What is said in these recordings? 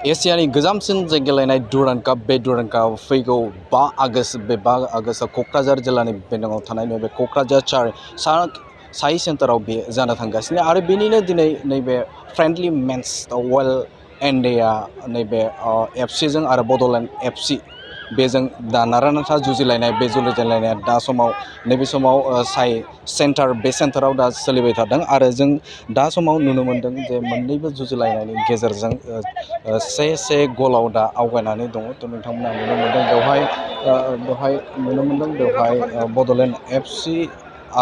एशियानि गोजामसिन जे गेलेनाय डुरान्ड काप बे डुरान्ड काप फैगौ 5 आगस्ट बे 5 आगस्टआव क'क्राझार जिल्लानि बेंखनाव थानाय नैबे क'क्राझार साइ सेन्टाराव बे जानो थांगासिनो आरो बेनिनो दिनै नैबे फ्रेन्डलि मेच वेल इन्डिया नैबे एफसिजों आरो बड'लेण्ड एफसि बेजों दा नारा-नाथा जुजिलायनाय बे जुजिलायनाया दा समाव नैबे समाव साइ सेन्टार बे सेन्टाराव दा सोलिबाय थादों आरो जों दा समाव नुनो मोन्दों जे मोननैबो जुजिलायनायनि गेजेरजों से गलाव दा आवगायनानै दङ। थ' नोंथांमोना नुनो मोन्दों बेवहाय नुनो मोन्दों बेवहाय बड'लेण्ड एफसि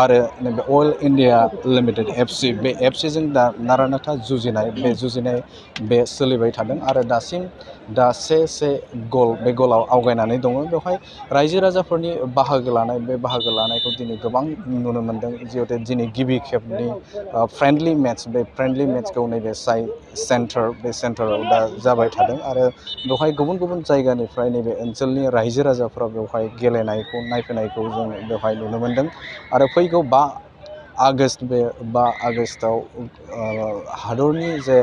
आरो नैबे अल इन्डिया लिमिटेड एफसि बे एफसिजों दा नारा-नाथा जुजिनाय बे सोलिबाय थादों आरो दासिम दा से गल बे गलाव आवगायनानै दङ। बेवहाय रायजो राजाफोरनि बाहागो लानाय बे बाहागो लानायखौ दिनै गोबां नुनो मोन्दों जिहेथु दिनै गिबि खेबनि फ्रेन्डलि मेच बे फ्रेन्डलि मेचखौ नैबे साइ सेन्टार बे सेन्टाराव दा जाबाय थादों आरो बेवहाय गुबुन गुबुन जायगानिफ्राय नैबे ओनसोलनि रायजो राजाफ्रा बेवहाय गेलेनायखौ नायफैनायखौ जों बेवहाय नुनो मोन्दों आरो फैगौ 5 आगस्ट बे 5 आगस्टआव हादरनि जे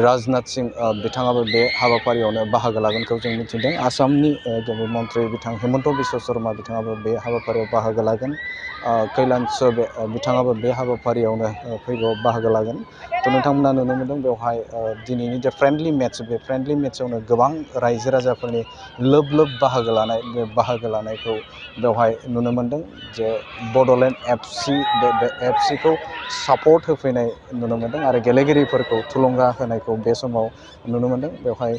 राजनाथ सिं बिथाङाबो बे हाबाफारियावनो बाहागो लागोनखौ जों मिथिदों। आसामनि मन्त्रि बिथां हिमन्त बिश्व शर्मा बिथाङाबो बे हाबाफारियाव बाहागो लागोन। कैलाश बिथाङाबो बे हाबाफारियावनो फैगौ बाहागो लागोन। थ' नोंथांमोना नुनो मोन्दों बेवहाय दिनैनि जे फ्रेन्डलि मेच बे फ्रेन्डलि मेचआवनो गोबां रायजो राजाफोरनि लोब बाहागो लानाय बे बाहागो लानायखौ बेवहाय नुनो मोन्दों जे बड'लेण्ड एफसि बे एफसिखौ सापर्ट होफैनाय नुनो मोन्दों आरो गेलेगिरिफोरखौ थुलुंगा होनायखौ बे समाव नुनो मोन्दों। बेवहाय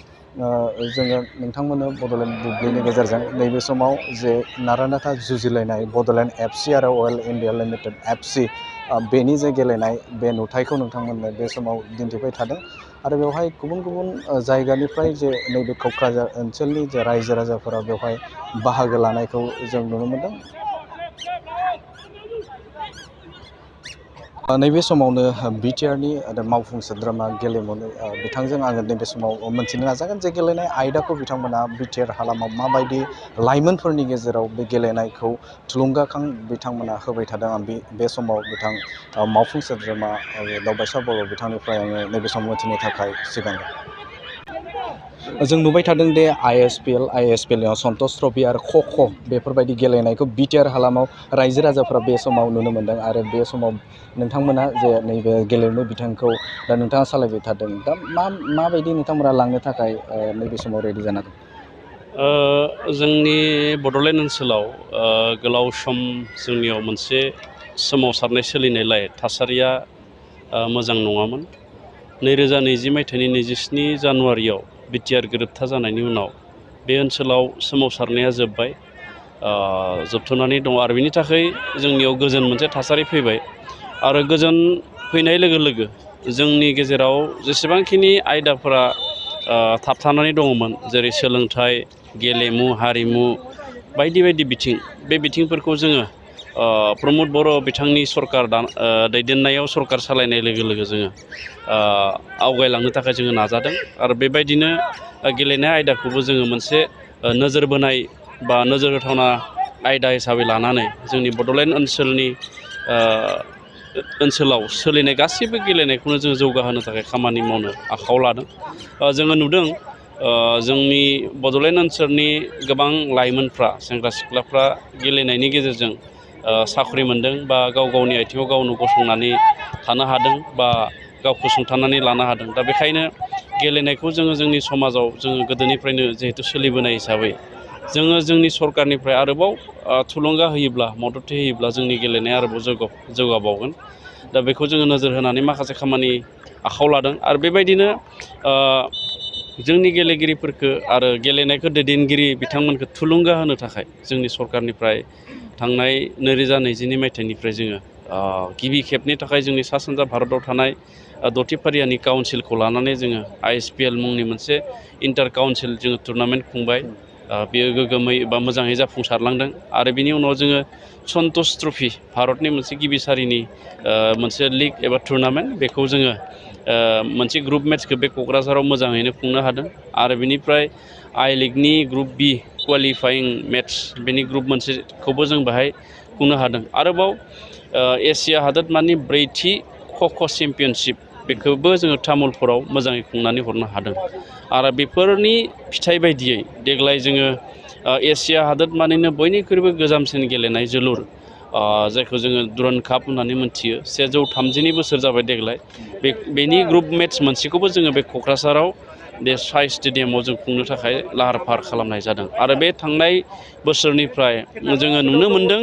जोङो नोंथांमोननो बड'लेण्ड बुब्लिनि गेजेरजों नैबे समाव जे नारा-नाथा जुजिलायनाय बड'लेण्ड एफसि आरो अल इन्डिया लिमिटेड एफसि बेनि जे गेलेनाय बे नुथायखौ नोंथांमोननो बे समाव दिन्थिबाय थादों आरो बेवहाय गुबुन गुबुन जायगानिफ्राय जे नैबे क'क्राझार ओनसोलनि जे रायजो राजाफोरा बेवहाय बाहागो लानायखौ जों नुनो मोन्दों। नैबे समावनो बिटिआरनि मावफुं सोद्रोमा गेलेमु बिथांजों आङो नैबे समाव मोनथिनो नाजागोन जे गेलेनाय आयदाखौ बिथांमोना बिटिआर हालामाव माबायदि लाइमोनफोरनि गेजेराव बे गेलेनायखौ थुलुंगाखां बिथांमोना होबाय थादों। आं बे समाव बिथां मावफुं सोद्रोमा दावबायसा बर' बिथांनिफ्राय आङो नैबे समाव मिथिनो थाखाय सिगांदों। जों नुबाय थादों दे आइएसपिएल सन्तोष ट्रफि आरो ख' बेफोरबायदि गेलेनायखौ बिटिआर हालामाव रायजो राजाफ्रा बे समाव नुनो मोन्दों आरो बे समाव नोंथांमोना जे नैबे गेलेमु बिथांखौ दा नोंथाङा सालायबाय थादों दा माबायदि नोंथांमोना लांनो थाखाय नैबे समाव रेडि जाना दं? जोंनि बड'लेण्ड ओनसोलाव गोलाव सम जोंनियाव मोनसे सोमावसारनाय सोलिनायलाय थासारिया मोजां नङामोन। 2020 मायथाइनि 27 जानुवारियाव बिटिआर गोरोबथा जानायनि उनाव बे ओनसोलाव सोमावसारनाया जोबथ'नानै दङ आरो बिनि थाखाय जोंनियाव गोजोन मोनसे थासारि फैबाय आरो गोजोन फैनाय लोगो लोगो जोंनि गेजेराव जेसेबांखिनि आयदाफोरा थाबथानानै दङमोन जेरै सोलोंथाइ, गेलेमु, हारिमु बायदि बायदि बिथिं बे बिथिंफोरखौ जोङो प्रमद बर' बिथांनि सरकार दैदेननायाव सरकार सालायनाय लोगो लोगो जोङो आवगायलांनो थाखाय जोङो नाजादों आरो बेबायदिनो गेलेनाय आयदाखौबो जोङो मोनसे नोजोर बोनाय बा नोजोर होथावना आयदा हिसाबै लानानै जोंनि बड'लेण्ड ओनसोलाव सोलिनाय गासैबो गेलेनायखौनो जोङो जौगाहोनो थाखाय खामानि मावनो आखायाव लादों। जोङो नुदों जोंनि बड'लेण्ड ओनसोलनि गोबां लाइमोनफ्रा सेंग्रा सिख्लाफ्रा गेलेनायनि गेजेरजों साख्रि मोन्दों बा गाव गावनि आथिङाव गावनो गसंनानै थानो हादों बा गावखौ सुंथानानै लानो हादों। दा बेखायनो गेलेनायखौ जोङो जोंनि समाजाव जोङो गोदोनिफ्रायनो जिहेथु सोलिबोनाय हिसाबै जोङो जोंनि सरकारनिफ्राय आरोबाव थुलुंगा होयोब्ला मदद होयोब्ला जोंनि गेलेनाया आरोबाव जौगाबावगोन। दा बेखौ जोङो नोजोर होनानै माखासे खामानि आखायाव लादों आरो बेबायदिनो जोंनि गेलेगिरिफोरखौ आरो गेलेनायखौ दैदेनगिरि बिथांमोनखौ थुलुंगा होनो थाखाय जोंनि सरकारनिफ्राय थांनाय 2022 मायथाइनिफ्राय जोङो गिबि खेबनि थाखाय जोंनि सा सानजा भारताव थानाय 6थि फारियानि काउन्सिलखौ लानानै जोङो आइएसपिएल मुंनि मोनसे इन्टार काउन्सिल जोङो टुर्नामेन्ट खुंबाय। बेयो गोग्गोमै बा मोजाङै जाफुंसारलांदों आरो बिनि उनाव जोङो सन्तोष ट्रफि भारतनि मोनसे गिबि सारिनि मोनसे लिग एबा टुर्नामेन्ट बेखौ जोङो मोनसे ग्रुप मेट्चखौ बे क'क्राझाराव मोजाङैनो खुंनो हादों आरो बिनिफ्राय आइ लिगनि ग्रुप बि क्वालिफायिं मेट्च बेनि ग्रुप मोनसेखौबो जों बेहाय खुंनो हादों। आरोबाव एसिया हादोरमानि 4थि ख' चेम्पियनशिप बेखौबो जोङो तामुलपुराव मोजाङै खुंनानै हरनो हादों आरो बेफोरनि फिथाइ बायदियै देग्लाय जोङो एसिया हादोरमानिनो बयनिख्रुइबो गोजामसिन गेलेनाय जोलुर जायखौ जोङो दुरान्ड काप होननानै मोनथियो 130 बोसोर जाबाय देग्लाय बेनि ग्रुप मेट्स मोनसेखौबो जोङो बे क'क्राझाराव बे साइ स्टेडियामाव जों खुंनो थाखाय लाहार फाहार खालामनाय जादों आरो बे थांनाय बोसोरनिफ्राय जोङो नुनो मोनदों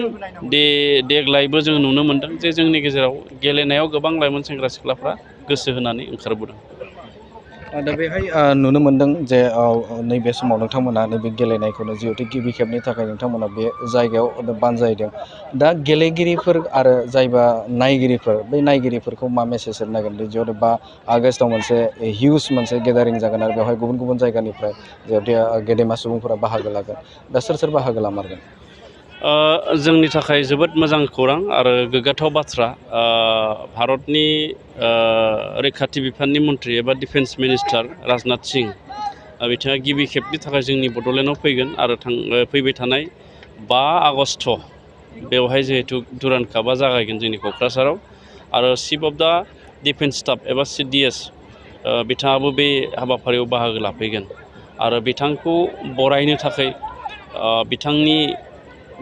देग्लायबो जोङो नुनो मोनदों जे जोंनि गेजेराव गेलेनायाव गोबां लाइमोन सेंग्रा सिख्लाफ्रा गोसो होनानै ओंखारबोदों। दा बेहाय नुनो मोनदों जे नैबे समाव नोंथांमोना नैबे गेलेनायखौनो जिहेथु गिबि खेबनि थाखाय नोंथांमोना बे जायगायाव बानजायदों दा गेलेगिरिफोर आरो जायबा नायगिरिफोर बै नायगिरिफोरखौ मा मेसेज होनो नागिरदों जिहेथु 5 आगस्टआव मोनसे हिउज मोनसे गेदारिं जागोन आरो बेवहाय गुबुन गुबुन जायगानिफ्राय जिहेथु गेदेमा सुबुंफोरा बाहागो लागोन दा सोर सोर बाहागो लामारगोन? जोंनि थाखाय जोबोद मोजां खौरां आरो गोग्गाथाव बाथ्रा भारतनि रैखाथि बिफाननि मन्थ्रि एबा डिफेन्स मिनिस्टार राजनाथ सिं बिथाङा गिबि खेबनि थाखाय जोंनि बड'लेण्डआव फैगोन आरो फैबाय थानाय 5 आगस्ट बेवहाय जिहेथु दुरान्ड कापआ जागायगोन जोंनि क'क्राझाराव आरो chief of the defence staff एबा CDS बिथाङाबो बे हाबाफारियाव बाहागो लाफैगोन आरो बिथांखौ बरायनो थाखाय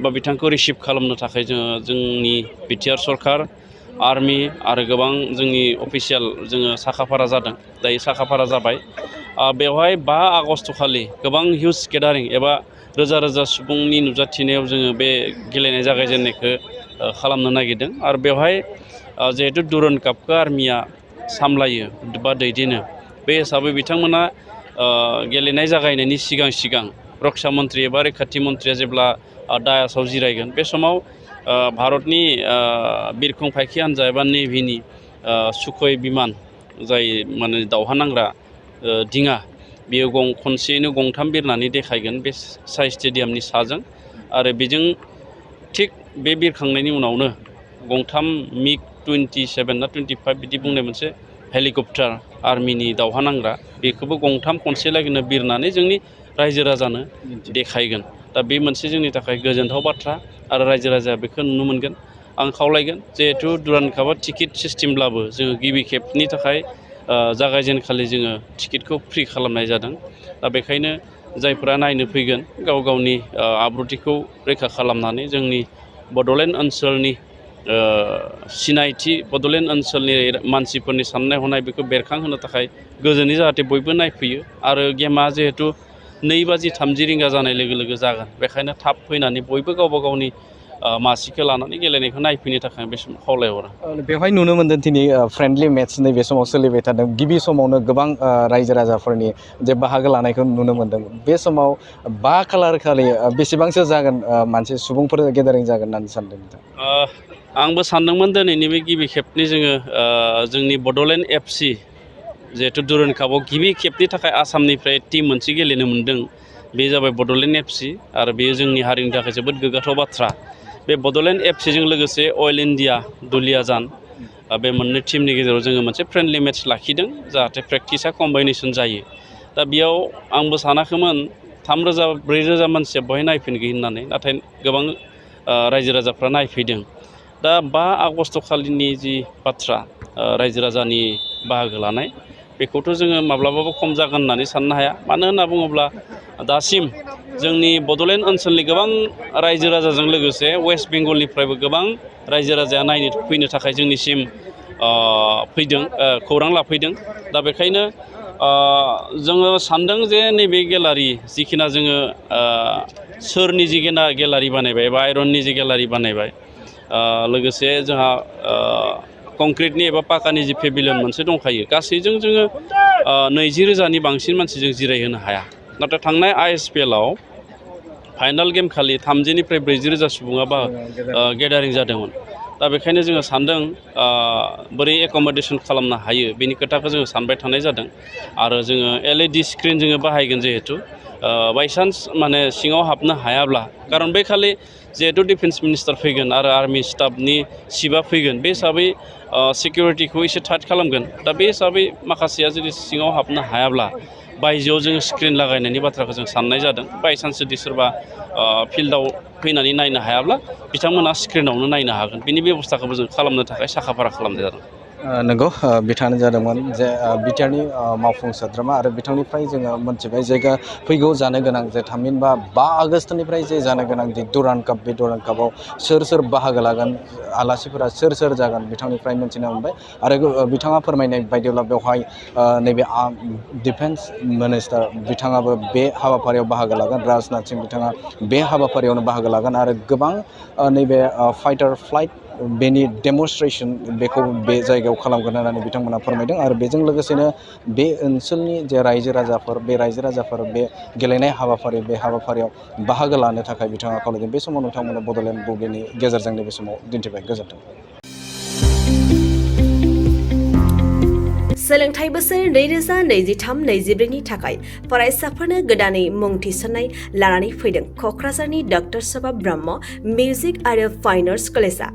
बिथांखौ रिसिभ खालामनो थाखाय जोंनि बिटिआर सरकार आर्मि आरो गोबां जोंनि अफिसियेल जोङो साखाफारा जादों दायो साखाफारा जाबाय बेवहाय 5 आगस्ट खालि गोबां हिउज गेदारिं एबा रोजा रोजा सुबुंनि नुजाथिनायाव जोङो बे गेलेनाय जागायजेननायखौ खालामनो नागिरदों आरो बेवहाय जिहेथु दुरान्ड कापखौ आर्मिया सामलायो बा दैदेनो बे हिसाबै बिथांमोना गेलेनाय जागायनायनि सिगां रक्षा मन्त्रि एबा रैखाथि मन्थ्रिया जेब्ला डायासआव जिरायगोन बे समाव भारतनि बिरखं फायखि हान्जा एबा नेभिनि सुखय बिमान जाय माने दावहा नांग्रा दिङा बेयो खनसेयैनो 3 बिरनानै देखायगोन बे साइ स्टेडियामनि साजों आरो बेजों थिग बे बिरखांनायनि उनावनो 3 MiG-27 ना 25 बिदि बुंनाय मोनसे हेलिकप्टार आर्मिनि दावहा नांग्रा बेखौबो 3 खनसे लागैनो बिरनानै जोंनि रायजो राजानो देखायगोन दा बे मोनसे जोंनि थाखाय गोजोनथाव बाथ्रा आरो रायजो राजाया बेखौ नुनो मोनगोन आं खावलायगोन जिहेथु दुरान्ड कापआ टिकेट सिस्टेमब्लाबो जोङो गिबि खेबनि थाखाय जागायजेनखालि जोङो टिकेटखौ फ्रि खालामनाय जादों दा बेखायनो जायफोरा नायनो फैगोन गाव गावनि आब्रुथिखौ रैखा खालामनानै जोंनि बड'लेण्ड ओनसोलनि सिनायथि बड'लेण्ड ओनसोलनि मानसिफोरनि साननाय हनाय बेखौ बेरखांहोनो थाखाय गोजोनै जाहाथे बयबो नायफैयो आरो गेमा जिहेथु 2:30 जानाय लोगो लोगो जागोन बेखायनो थाब फैनानै बयबो गावबा गावनि मासिखौ लानानै गेलेनायखौ नायफैनो थाखाय बे समाव खावलायहरो। बेवहाय नुनो मोनदों दिनै फ्रेन्डलि मेट्स नैबे समाव सोलिबाय थादों गिबि समावनो गोबां रायजो राजाफोरनि जे बाहागो लानायखौ नुनो मोन्दों बे समाव 5 खालार खालि बेसेबांसो जागोन मानसि सुबुंफोर गेदारिं जागोन होननानै सानदों नोंथां? आंबो सानदोंमोन दिनैनि बे गिबि खेबनि जोङो जोंनि बड'लेण्ड FC जिहेथु दुरान्ड कापआव गिबि खेबनि थाखाय आसामनिफ्राय टिम मोनसे गेलेनो मोन्दों बे जाबाय बड'लेण्ड FC आरो बेयो जोंनि हारिनि थाखाय जोबोद गोग्गाथाव बाथ्रा बे बड'लेण्ड FCजों लोगोसे अल इण्डिया दुलियाजान बे मोननै टिमनि गेजेराव जोङो मोनसे फ्रेन्डलि मेट्स लाखिदों जाहाथे प्रेक्टिसा कम्बाइनेसन जायो दा बेयाव आंबो सानाखैमोन 3,000-4,000 मानसिया बेवहाय नायफैगोन होननानै नाथाय गोबां रायजो राजाफ्रा नायफैदों दा 5 आगस्ट खालिनि जि बाथ्रा रायजो राजानि बाहागो लानाय बेखौथ' जोङो माब्लाबाबो खम जागोन होननानै साननो हाया मानो होनना बुङोब्ला दासिम जोंनि बड'लेण्ड ओनसोलनि गोबां रायजो राजाजों लोगोसे वेस्ट बेंगलनिफ्रायबो गोबां रायजो राजाया नायनो फैनो थाखाय जोंनिसिम फैदों खौरां लाफैदों दा बेखायनो जोङो सानदों जे नैबे गेलारि जिखिना जोङो सोरनि जि गेलारि बानायबाय एबा आइरननि जि गेलारि बानायबाय लोगोसे जोंहा कंक्रिटनि एबा पाकानि जि पेभिलियन मोनसे दंखायो गासैजों जोङो 20,000नि बांसिन मानसिजों जिरायहोनो हाया नाथाय थांनाय ISPL आव फाइनाल गेम खालि 30,000निफ्राय 40,000 सुबुङा गेदारिं जादोंमोन दा बेखायनो जोङो सानदों बोरै एकमडेसन खालामनो हायो बेनि खोथाखौ जोङो सानबाय थानाय जादों आरो जोङो LED स्क्रिन जोङो बाहायगोन जिहेथु बायसान्स माने सिङाव हाबनो हायाब्ला खारन बे खालि जिहेथु डिफेन्स मिनिस्टार फैगोन आरो आर्मि स्टाफनि चिफआ फैगोन बे हिसाबै सिकिउरिटिखौ एसे टाइट खालामगोन दा बे हिसाबै माखासेया जुदि सिङाव हाबनो हायाब्ला बायजोआव जोङो स्क्रिन लागायनायनि बाथ्राखौ जों साननाय जादों बायसान्स जुदि सोरबा फिल्डआव फैनानै नायनो हायाब्ला बिथांमोना स्क्रिनावनो नायनो हागोन बिनि बेब'स्थाखौबो जों खालामनो थाखाय साखाफारा खालामनाय जादों। नंगौ बिथाङानो जादोंमोन जे बिटिआरनि मावफुं सोद्रोमा आरो बिथांनिफ्राय जोङो मोनथिबाय जे फैगौ जानो गोनां जे थामहिनबा 5 आगष्टनिफ्राय जे जानो गोनां जे दुरान्ड काप बे दुरान्ड कापाव सोर बाहागो लागोन आलासिफोरा सोर जागोन बिथांनिफ्राय मोनथिनो मोनबाय आरो बिथाङा फोरमायनाय बायदिब्ला बेवहाय नैबे डिफेन्स मिनिस्टार बिथाङाबो बे हाबाफारियाव बाहागो लागोन राजनाथ सिं बिथाङा बे हाबाफारियावनो बाहागो लागोन आरो गोबां नैबे फाइटार फ्लाइट बेनि डेमनस्ट्रेसन बेखौ बे जायगायाव खालामगोन होननानै बिथांमोना फोरमायदों आरो बेजों लोगोसेनो बे ओनसोलनि जे रायजो राजाफोर बे गेलेनाय हाबाफारि बे हाबाफारियाव बाहागो लानो थाखाय बिथाङा खावलायदों। बे समाव नोंथांमोना बड'लेण्ड बुब्लिनि गेजेरजों नैबे समाव दिन्थिबाय। गोजोन्थों। सोलोंथाइ बोसोर 2023-24 नि थाखाय फरायसाफोरनो गोदानै मुं थिसननाय लानानै फैदों क'क्राझारनि डक्टर सभा ब्रह्म मिउजिक आरो फाइन आर्ट्स कलेजआ।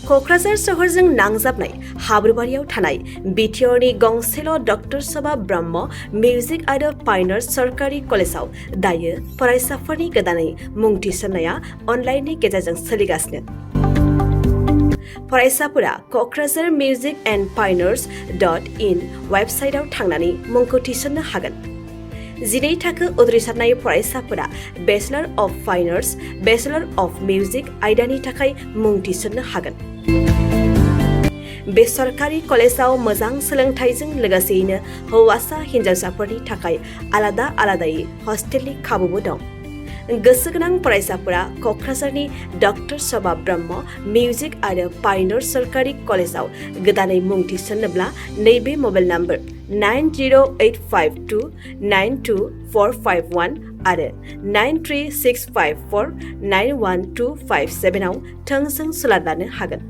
क'क्राझार सहरजों नांजाबनाय हाब्रुबारियाव थानाय बिटिआरनि गंसेल' डक्टर सभा ब्रह्म मिउजिक आरो फाइन आर्ट्स सरकारि कलेजआव दायो फरायसाफोरनि गोदानै मुं थिसननाया अनलाइननि गेजेरजों सोलिगासिनो। फरायसाफोरा क'क्राझार मिउजिक एन्ड फाइन आर्ट्स.in वेबसाइटआव थांनानै मुंखौ थिसननो हागोन। 12 थाखो उद्रिसारनाय फरायसाफोरा bachelor of fine arts, bachelor of music आयदानि थाखाय मुं थिसननो हागोन। बे सरकारि कलेजाव मोजां सोलोंथाइजों लोगोसेयैनो हौवासा हिन्जावसाफोरनि थाखाय आलादायै हस्टेलनि खाबुबो दं। गोसो गोनां फरायसाफोरा क'क्राझारनि डक्टर सभा ब्रह्म मिउजिक आरो फाइन आर्ट्स सरकारि कलेजाव गोदानै मुं थिसन्नोब्ला नैबे मबाइल नम्बर 9085292451 आरो 93654912557 आव थोंजों सुलाद लानो हागोन।